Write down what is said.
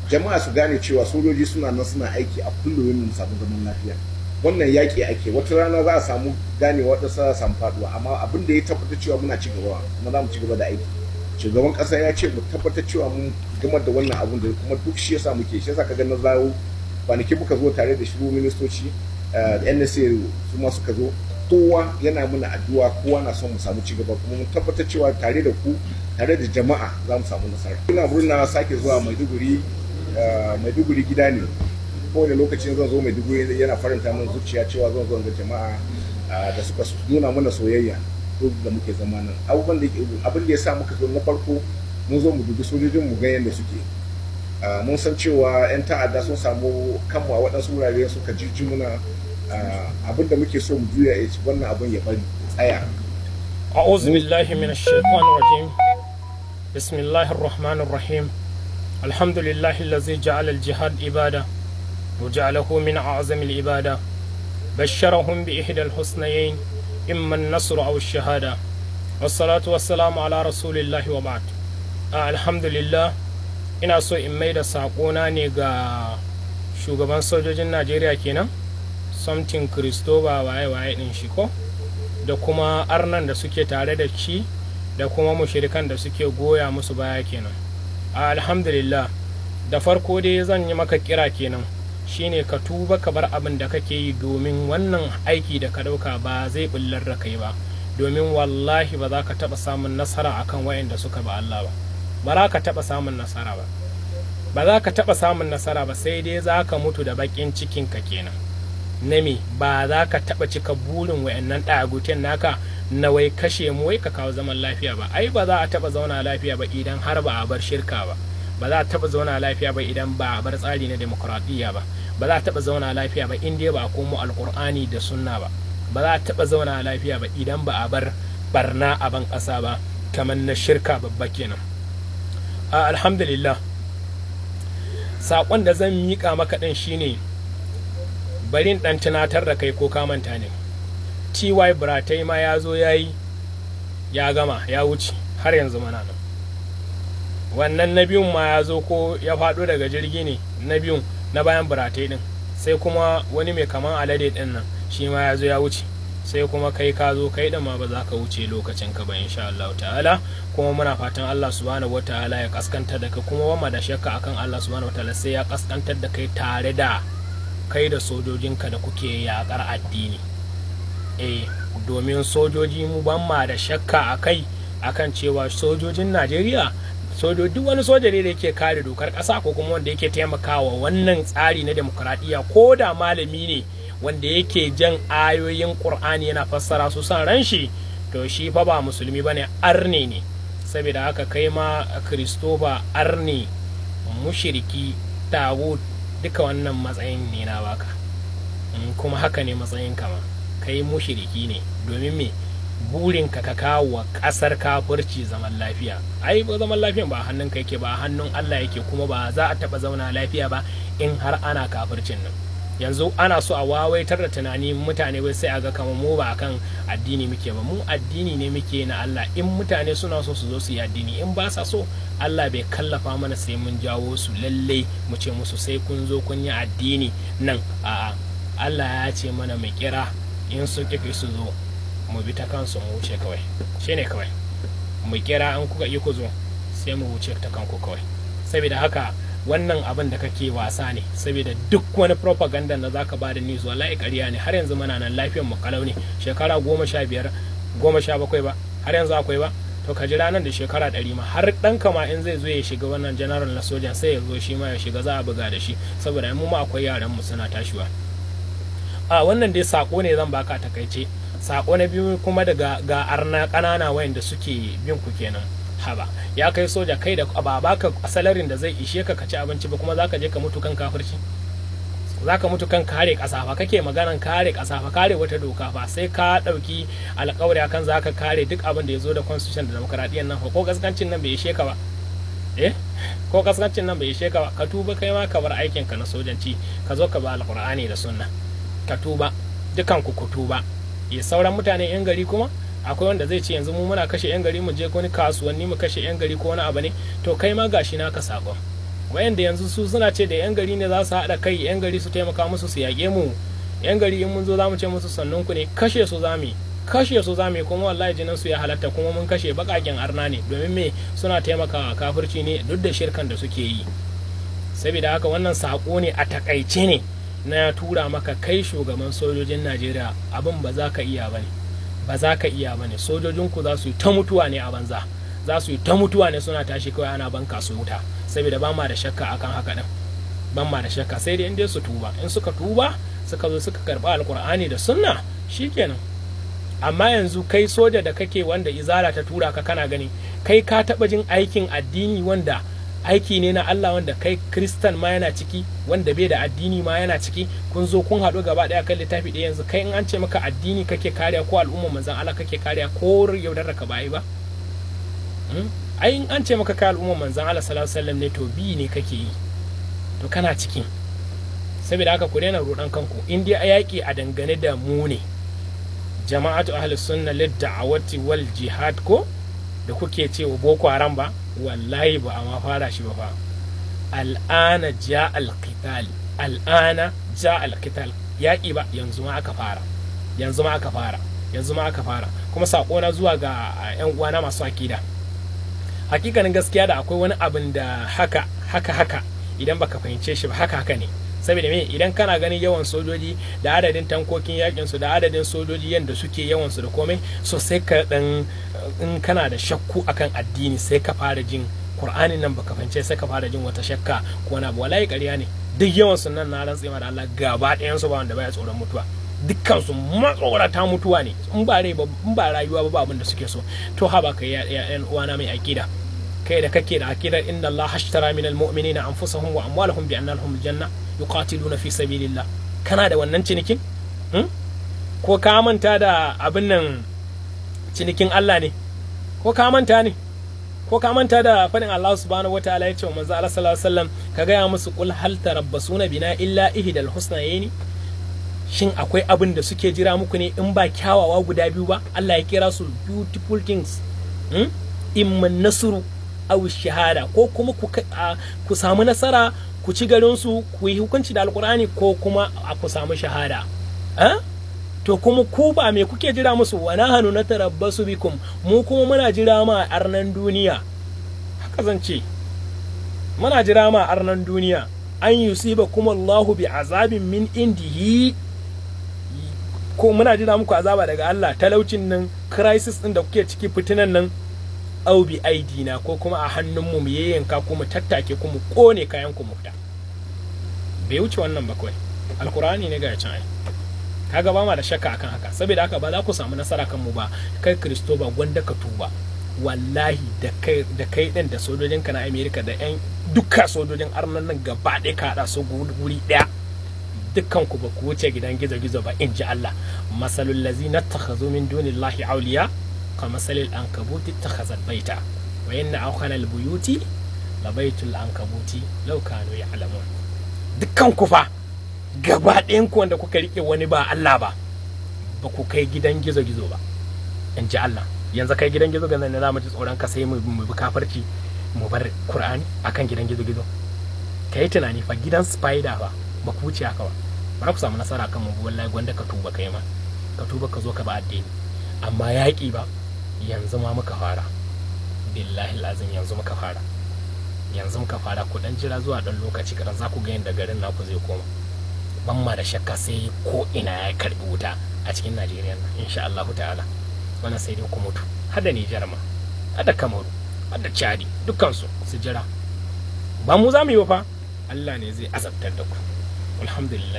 Jama'a su gane cewa sojoji suna nan suna aiki a kullum mu samu zaman lafiya. Wannan yaƙi ake, wata rana za a samu gane, waɗansu za a samu faduwa, amma abin da ya tabbatar cewa muna ci gaba kuma za mu ci gaba da aiki. Shugaban ƙasa ya ce mu tabbatar cewa mun gamar da wannan abun da kuma duk shi yasa muke, shi yasa kaga na zawo kwanaki muka zo tare da shiru ministoci da NSA, su ma suka zo. Kowa yana muna addu'a, kowa na son mu samu ci gaba, kuma mun tabbatar cewa tare da ku, tare da jama'a, za mu samu nasara. Ina murna sake zuwa Maiduguri. Maiduguri gida ne. Kowane lokacin zan zo Maiduguri yana faranta min zuciya cewa zan zo ga jama'a da suka nuna mana soyayya duk da muke zama nan. Abubuwan da abin da ya sa muka zo na farko, mun zo mu dubi sojojin, mu ga yadda suke. Mun san cewa 'yan ta'adda sun samu kanmu a waɗansu wurare, suka jijji muna. Abin da muke so mu juya wannan abin ya bari tsaya. أعوذ بالله من الشيطان الرجيم. بسم الله الرحمن الرحيم. الحمد لله الذي جعل الجهاد عبادة وجعله من أعظم العبادة، بشرهم بإحدى الحسنيين، إما النصر أو الشهادة، والصلاة والسلام على رسول الله، وبعد. الحمد لله. Ina so in mai da saƙona ne ga shugaban sojojin Najeriya kenan, something Christopher waye waye din shi ko, da kuma arnan da suke tare da shi, da kuma mushirikan da suke goya musu baya kenan. Alhamdulillah. Da farko dai zan yi maka kira kenan, shine ka tuba ka bar abin da kake yi, domin wannan aiki da ka dauka ba zai bullar da kai ba, domin wallahi ba za ka taba samun nasara akan wayanda suka ba Allah ba. Ba za ka taba samun nasara ba, ba za ka taba samun nasara ba, sai dai za ka mutu da bakin cikinka kenan. Na me ba za ka taba cika burin wayannan ɗaguten naka na wai kashe mu, wai ka kawo zaman lafiya ba. Ai ba za a taba zauna lafiya ba idan har ba a bar shirka ba. Ba za a taba zauna lafiya ba idan ba a bar tsari na demokradiyya ba. Ba za a taba zauna lafiya ba in dai ba a komo Alkur'ani da Sunna ba. Ba za a taba zauna lafiya ba idan ba a bar barna a ban ƙasa ba, kamar na shirka babba kenan. Alhamdulillah. Saƙon da zan miƙa maka ɗin shine, bari in ɗan tunatar da kai ko ka manta ne. Ty Buratai ma ya zo ya yi, ya gama, ya wuce, har yanzu mana nan. Wannan na biyun ma ya zo, ko ya faɗo daga jirgi ne, na biyun na bayan Buratai ɗin. Sai kuma wani mai kaman alade ɗin nan, shi ma ya zo ya wuce. Sai kuma kai ka zo, kai ɗin ma ba za ka wuce lokacin ka ba, insha Allah ta'ala. Kuma muna fatan Allah subhanahu wataala ya kaskantar da kai, kuma wama da shakka akan Allah subhanahu wataala sai ya kaskantar da kai tare da kai da sojojinka da kuke yakar addini. Eh, domin sojoji mu ban ma da shakka a kai akan cewa sojojin Najeriya, sojoji, duk wani soja ne da yake kare dokar ƙasa ko kuma wanda yake taimakawa wannan tsari na demokuraɗiyya, ko da malami ne wanda yake jan ayoyin Ƙur'ani yana fassara su san ran shi, to shi fa ba musulmi bane, arne ne. Saboda haka kai ma Christopher, arne, mushiriki, tagut, duka wannan matsayin ne na baka, kuma haka ne matsayin kama kai mushiriki ne. Domin me? Burinka ka kawo wa ƙasar kafirci zaman lafiya. Ai ba zaman lafiyan ba a hannun ka yake ba, a hannun Allah yake, kuma ba za a taɓa zauna lafiya ba in har ana kafircin nan. Yanzu ana so a wawaitar da tunani mutane, wai sai a ga kamar mu ba akan addini muke ba. Mu addini ne muke na Allah. In mutane suna so su zo su yi addini, in ba sa so, Allah bai kallafa mana sai mun jawo su lalle mu ce musu sai kun zo kun yi addini nan. A'a, Allah ya ce mana mu kira, in sun ƙi su zo, mu bi ta kansu mu wuce kawai. Shine kawai mu kira, in kuka yi ku zo, sai mu wuce ta kanku kawai. Saboda haka wannan abin da kake wasa ne, saboda duk wani propaganda da zaka ba da news, wallahi ƙarya ne. Har yanzu muna nan, lafiyar mu kalau ne. Shekara 15, 17 ba har yanzu akwai ba? To ka jira nan da shekara 100 ma, har ɗanka ma in zai zo ya shiga wannan general na sojan, sai ya zo shi ma ya shiga, za a buga da shi, saboda mu ma akwai yaran mu suna tashiwa. A wannan dai sako ne zan baka takaice. Sako na biyu kuma daga ga arna ƙanana wayanda suke bin ku kenan. Haba ya kai soja, kai da ba baka salaryn da zai ishe ka ka ci abinci ba, kuma zaka je ka mutu kan kafirci, zaka mutu kan kare ƙasa fa. Kake maganan kare ƙasa fa, kare wata doka fa, sai ka ɗauki alƙawari akan zaka kare duk abin da ya zo da constitution da demokradiyyar nan fa. Ko gaskancin nan bai ishe ka ba? Eh, ko kaskancin nan bai ishe ka ba? Ka tuba kai ma, ka bar aikin ka na sojanci, ka zo ka ba Alqur'ani da Sunna. Ka tuba, dukan ku ku tuba. Ya sauran mutane yan gari kuma akwai wanda zai ce yanzu mu muna kashe yan gari, mu je wani kasuwanni mu kashe yan gari ko wani abu ne. To kai ma gashi naka sakon. Wayanda yanzu su suna ce da yan gari ne za su haɗa kai, yan gari su taimaka musu su yaƙe mu. Yan gari in mun zo za mu ce musu sannun ku ne. Kashe su za mu, kashe su za mu, kuma wallahi jinin su ya halatta, kuma mun kashe baƙaƙen arna ne. Domin me? Suna taimakawa kafirci ne duk da shirkan da suke yi. Saboda haka wannan saƙo ne a takaice ne na tura maka, kai shugaban sojojin Najeriya. Abin ba za ka iya bane, ba za ka iya bane. Sojojinku za su yi ta mutuwa ne a banza, za su yi ta mutuwa ne suna tashi kawai ana banka su wuta. Saboda ba ma da shakka akan haka din, ban ma da shakka, sai dai in dai su tuba. In suka tuba, suka zo suka karba Alkur'ani da Sunna, shikenan. Amma yanzu kai soja da kake, wanda Izala ta tura ka, kana gani kai ka taba jin aikin addini wanda aiki ne na Allah, wanda kai Kristan ma yana ciki, wanda bai da addini ma yana ciki, kun zo kun haɗu gaba ɗaya kan littafi ɗaya? Yanzu kai in an ce maka addini kake kariya ko al'ummar Manzon Allah kake kariya, ko yaudarar ka ba yi ba? Ai in an ce maka kai al'ummar Manzon Allah sallallahu alaihi wasallam ne, to bi ne kake yi, to kana ciki. Saboda haka ku daina rudan kanku. In dai a yaƙi a dangane da mu ne, Jama'atu Ahli Sunna Lid Da'awati wal Jihad, ko da kuke cewa Boko Haram ba, wallahi ba a ma fara shi ba fa. Al'ana ja al-qital, al'ana ja al-qital. Yaƙi ba yanzu ma aka fara, yanzu ma aka fara, yanzu ma aka fara. Kuma sako na zuwa ga yan uwana masu akida, hakikanin gaskiya da akwai wani abin da haka haka haka idan baka fahimce shi ba, haka haka ne. Saboda me? Idan kana ganin yawan sojoji da adadin tankokin yakin su da adadin sojoji yanda suke, yawan su da komai, so sai ka dan in kana da shakku akan addini, sai ka fara jin Qur'anin nan baka fahimce, sai ka fara jin wata shakka ko wani abu. Wallahi ƙarya ne. Duk yawan su nan, na rantse ma da Allah, gaba ɗayan su ba wanda baya tsoron mutuwa. Dukkan su matsorata mutuwa ne. In ba rai ba, in ba rayuwa ba, abin da suke so. To haba kai ya uwana mai akida, kai da kake da akidar inna Allah ashtara minal mu'minina anfusahum wa amwalahum bi anna lahum aljanna yuqatiluna fi sabilillah, kana da wannan cinikin? Ko ka manta da abin nan, cinikin Allah ne? Ko ka manta ne? Ko ka manta da faɗin Allah subhanahu wataala ya ce wa manzo Allah sallallahu alaihi wasallam, ka gaya musu, qul hal tarabbasuna bina illa ihdal husnayni? Shin akwai abin da suke jira muku ne in ba kyawawa guda biyu ba? Allah ya kira su beautiful things. Imma nasru aw shahada, ko kuma ku samu nasara ku ci garin su, ku yi hukunci da Alkur'ani, ko kuma ku samu shahada. To kuma ku ba me kuke jira musu? Wa nahnu natarabbasu bikum, mu kuma muna jira ma arnan duniya, haka zan ce, muna jira ma arnan duniya, an yusibakum Allahu bi azabin min indihi, ko muna jira muku azaba daga Allah, talaucin nan, crisis din da kuke ciki, fitinan nan, au bi aidina, ko kuma a hannunmu mu yayyanka ku, mu tattake ku, mu kone kayan ku, mu fita. Bai wuce wannan ba kawai. Alkur'ani ne ga can ai. Kaga ba ma da shakka akan haka. Saboda haka ba za ku samu nasara kan mu ba. Kai Kristo ba, gwanda ka tuba wallahi. Da kai din da sojojin ka na America da yan duka sojojin arnan nan gaba ɗaya, ka haɗa su guri ɗaya, dukkan ku ba ku wuce gidan gizo-gizo ba, in ji Allah. Masalul lazina takhazu min dunillahi awliya kamasalil ankabuti takhazat baita wa inna awhana al buyuti la baitul ankabuti law kanu ya'lamun. Dukkan ku fa gaba ɗayan ku wanda kuka rike wani ba Allah ba, ba ku kai gidan gizo-gizo ba, in ji Allah. Yanzu kai gidan gizo-gizo ne za mu ji tsoron ka, sai mu bi kafarci mu bar Qur'ani akan gidan gizo-gizo? Ka yi tunani fa, gidan spider fa, ba ku wuce haka ba. Ba ku samu nasara kan mu. Wallahi gwanda ka tuba, kai ma ka tuba, ka zo ka ba addini. Amma yaƙi ba yanzu ma muka fara, billahi lazim yanzu muka fara, yanzu muka fara. Ku dan jira zuwa dan lokaci kadan, za ku ga yadda garin naku zai koma. Ban ma da shakka sai ko ina ya karbi wuta a cikin Najeriya nan, insha Allah ta'ala. Wannan sai dai ku mutu. Har da Nijar ma, har da Kamaru, har da Chadi, dukkan su su jira. Ba mu za mu yi ba fa, Allah ne zai azabtar da ku. Alhamdulillah.